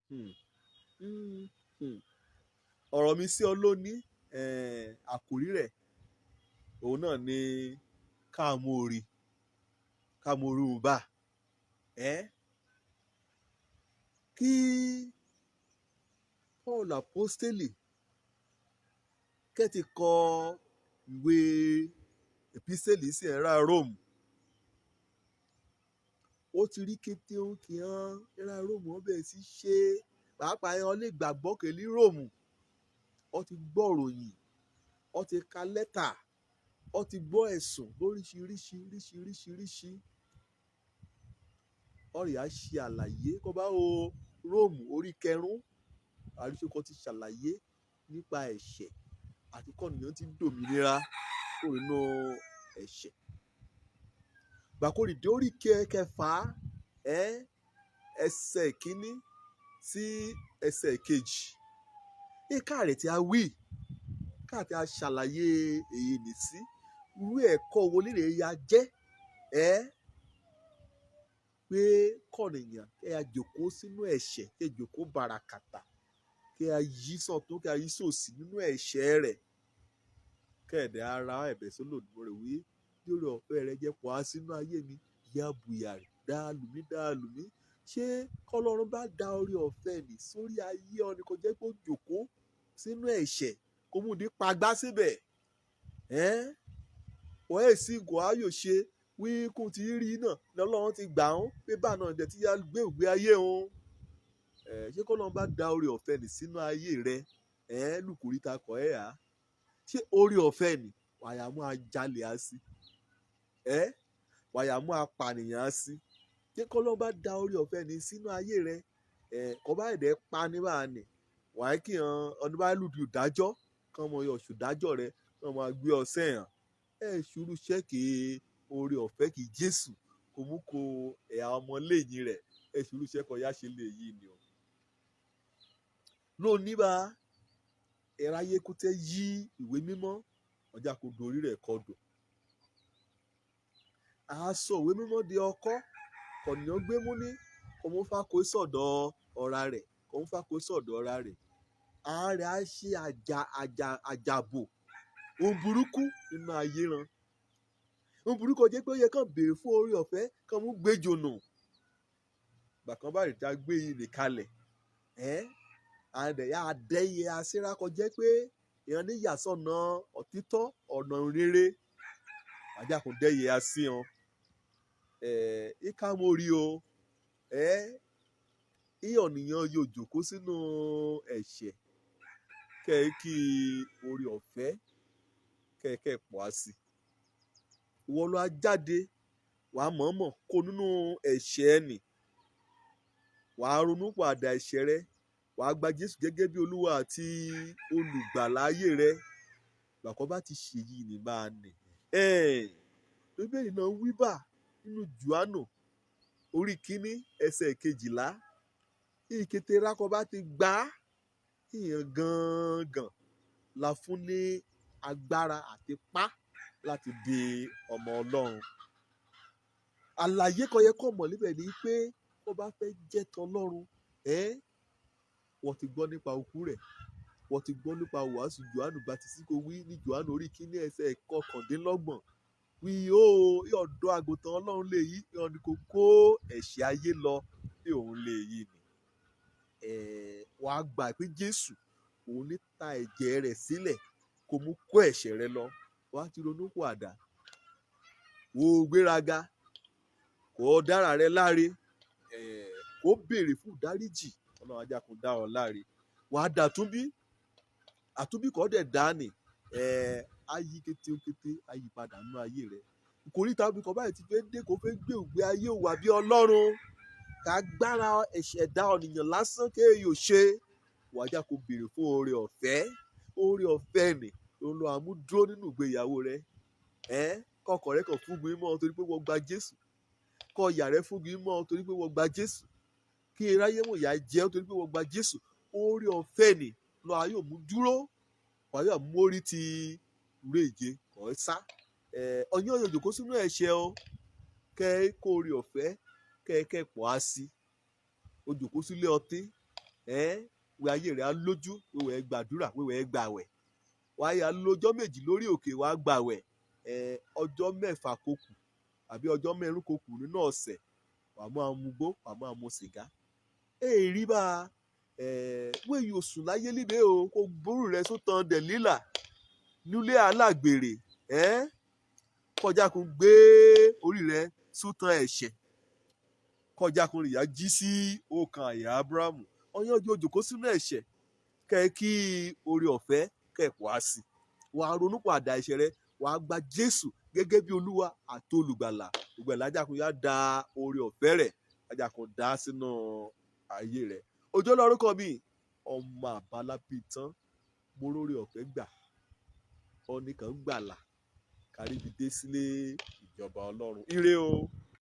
Hmm. Hmm. Hmm. Ọ̀rọ̀ mi sí ọ lónìí, àkòrí rẹ̀ òun náà ni káàmórí káàmórí òun bá ẹ́ kí Paul Apostoli kẹ́ ti kọ ìwé episteli sí ẹ̀rá Rome. Ó ti rí kété ó kì í hàn ẹ̀rá Rome, wọ́n bẹ̀rẹ̀ sí ṣe pàápàá ẹ̀ lè gbàgbọ́ kèlí Rome. Ó ti gbọ́ ròyìn, ó ti ka lẹ́tà, ó ti gbọ́ ẹ̀sùn lóríṣiríṣi ríṣiríṣiríṣi. Ọ̀rẹ́ á ṣe àlàyé kó bá wo Róòmù orí kẹrún, àríṣekọ ti ṣàlàyé nípa ẹ̀ṣẹ̀ àti kọ́nìyàn ti dòmìnira kúrò nínú ẹ̀ṣẹ̀. Gbàkórì dé orí kẹfà, ẹ ẹsẹ̀ kínní sí ẹsẹ̀ kejì. Ìka rẹ̀ tí a wí, káà tí a ṣàlàyé èyí nìsí, irú ẹ̀kọ́ wo lè ya jẹ́ ẹ́ pé kọ̀nìyàn kí a jòkó sínú ẹ̀ṣẹ̀, kí a jòkó bàràkàtà, kí a yí sọ̀tún, kí a yí sòsì nínú ẹ̀ṣẹ̀ rẹ̀. Kẹ̀dẹ̀ ara ẹ̀bẹ̀ sólòdùmarè wí lórí ọ̀fẹ́ rẹ jẹ́ pọ̀ á sínú ayé mi, ìyá bùyà rẹ̀ dáàlù mí dáàlù mí. Ṣé kọ́lọ́run bá da orí ọ̀fẹ́ nì sórí ayé ọ ni kò jẹ́ kó jòkó sínú ẹ̀ṣẹ̀ kó mú di pagbá síbẹ̀? Ẹ́n wọ́n ẹ̀ sì kò áyò ṣe wí kó ti rí náà lọ́lọ́run ti gbà ń pé bá náà dẹ̀ ti yá gbé ìgbé ayé òun. Ẹ̀ ṣé kọ́lọ́run bá da orí ọ̀fẹ́ nì sínú ayé rẹ, ẹ̀ lùkùrí ta kọ̀ ẹ́ à? Ṣé orí ọ̀fẹ́ nì wàyà mú ajalè á sí? Ẹ́ wàyà mú apànìyàn á sí? Ṣé kọ́lọ́run bá da orí ọ̀fẹ́ nì sínú ayé rẹ, ẹ̀ kọ́ bá ẹ̀dẹ̀ pa ní bá nì wàá kí hàn ọdún bá lùdì ìdájọ́ kán mọ ọ̀ṣù dájọ́ rẹ kán máa gbé ọ sẹ́yàn. Ẹ̀ ṣùrù ṣẹ́kì orí ọ̀fẹ́ kì í Jésù kò mú kó ẹ̀yà ọmọ lẹ́yìn rẹ̀, ẹ̀ ṣùrù ṣẹ́kọ̀ yá ṣe lè yí ni o. Lónìí bá ẹ̀rọ ayé kó tẹ́ yí ìwé mímọ́ ọjà kò dorí rẹ̀ kọdò. A sọ ìwé mímọ́ di ọkọ́ kọ̀nìyàn gbé mú ní kò mú fáko sọ̀dọ̀ ọ̀ra rẹ̀, kò mú fáko sọ̀dọ̀ ọ̀ra rẹ̀. Ààrẹ á ṣe àjà àjà àjàbò ohun burúkú nínú ayé ran. Ohun burúkú jẹ́ pé ó yẹ kán béèrè fún orí ọ̀fẹ́ kán mú gbẹ́jọ nù. Gbàkan bá rìta gbé yìí nìkalẹ̀. Ẹ́ àdẹ̀ yà dẹ́yẹ asírákọ jẹ́ pé èèyàn ní yàsọ̀nà òtítọ́ ọ̀nà rere. Ajá kò dẹ́yẹ asíhan. Ẹ̀ ìka mo rí o. Ẹ́ ìyọ̀nìyàn yóò jòkó sínú ẹ̀ṣẹ̀ kẹ́ ẹ kí orí ọ̀fẹ́ kẹ́ kẹ́ pọ̀ á sí. Ìwọ ló á jáde wàá mọ̀ọ́mọ̀ kó nínú ẹ̀ṣẹ̀ ẹ nì. Wàá ronú pàdà ẹ̀ṣẹ̀ rẹ, wàá gba Jésù gẹ́gẹ́ bí Olúwa àti olùgbàlà ayé rẹ. Gbàkọ́ bá ti ṣèyí ní bá a nì. Ẹ̀ẹ́n Bíbélì náà wí bà nínú Jòhánù orí kínní ẹsẹ̀ kejìlá. Ìkété rákọ bá ti gbà á, ìyẹn gangan la fún ní agbára àti pá láti di ọmọ Ọlọ́run. Àlàyé kan yẹ kó mọ̀ níbẹ̀ ni pé kó bá fẹ́ jẹ́ tọlọ́run, ẹ́ wọ́n ti gbọ́ nípa ikú rẹ̀, wọ́n ti gbọ́ nípa wàásù Jòhánù Bàtísì kó wí ní Jòhánù orí kínní ẹsẹ̀ kọkàndínlọ́gbọ̀n. Wí ó ọ̀dọ́ àgùntàn Ọlọ́run lè yí, ìyẹn ni kò kó ẹ̀ṣẹ̀ ayé lọ bí òun lè yí ni. Ẹ̀ wàá gbà pé Jésù òun ní ta ẹ̀jẹ̀ rẹ̀ sílẹ̀ kó mú kó ẹ̀ṣẹ̀ rẹ lọ. Wàá ti ronú pàdà. Wò ó gbéraga, kò dára rẹ láre, ẹ̀ kó béèrè fún ìdáríjì. Ọlọ́run ajá kò dá ọ láre. Wàá dà túnbí, àtúnbí kọ́ dẹ̀ dá nì. Ẹ̀ á yí kété kété, á yí padà nínú ayé rẹ. Ìkóríta bí kò báyìí ti fẹ́ dé kó fẹ́ gbé ìgbé ayé òwà bí Ọlọ́run. Ká gbára ẹ̀ṣẹ̀ dá ọ̀nìyàn lásán kéèyàn ṣe. Wàá já kó béèrè fún oore ọ̀fẹ́. Oore ọ̀fẹ́ nì ló ń lọ àmúdúró nínú ìgbéyàwó rẹ. Ẹ́ kọkọ̀ rẹ kàn fúngun mọ́ torí pé wọ́n gba Jésù. Kọ ìyá rẹ fúngun mọ́ torí pé wọ́n gba Jésù. Kí eráyé mọ̀ ìyá jẹ́ torí pé wọ́n gba Jésù. Oore ọ̀fẹ́ nì lọ ayé òmú dúró. Wàá yà mórí ti réje kọ́ ẹ sá. Ẹ̀ ọ̀yàn yóò jòkó sínú ẹ̀ṣẹ̀ o. Kẹ́ kó oore ọ̀fẹ́ kẹ́ kẹ́ pọ̀ á sí. O jòkó sílé ọtí. Ẹ́ wẹ ayé rẹ̀ á lójú wíwẹ̀ gbàdúrà, wíwẹ̀ gbàwẹ̀, wàá yà lọ́jọ́ 2 lórí òkè, wàá gbàwẹ̀. Ẹ ọjọ́ 6 kó kù àbí ọjọ́ 4 kó kù nínú ọ̀sẹ̀, wàá máa mugbó, wàá máa mu sìgá. Èèrí bá ẹ wéyí òsùn láyé líbe o, kó gbóòrò rẹ sótan dẹ̀lílà nílé alágbèrè. Ẹ kọjá kó gbé orí rẹ sótan ẹ̀ṣẹ̀, kọjá kó rìyà jí sí ọkàn àyà Ábúráhámù. Ọyàn ojú òjòkó sínú ẹ̀ṣẹ̀ kẹ́ kí oore ọ̀fẹ́ kẹ́ wá sí, wàá ronú padà ẹ̀ṣẹ̀ rẹ, wàá gba Jésù gẹ́gẹ́ bí Olúwa àti olùgbàlà. Gbogbo ẹ̀ lájàkún yá da oore ọ̀fẹ́ rẹ̀ lájàkún dá sínú ayé rẹ̀. Òjò lórúkọ mi, ọmọ àbálábí tán, mo róore ọ̀fẹ́ gbà, ọ̀nìkan gbàlà káríbi dé sílé ìjọba Ọlọ́run. Ire o.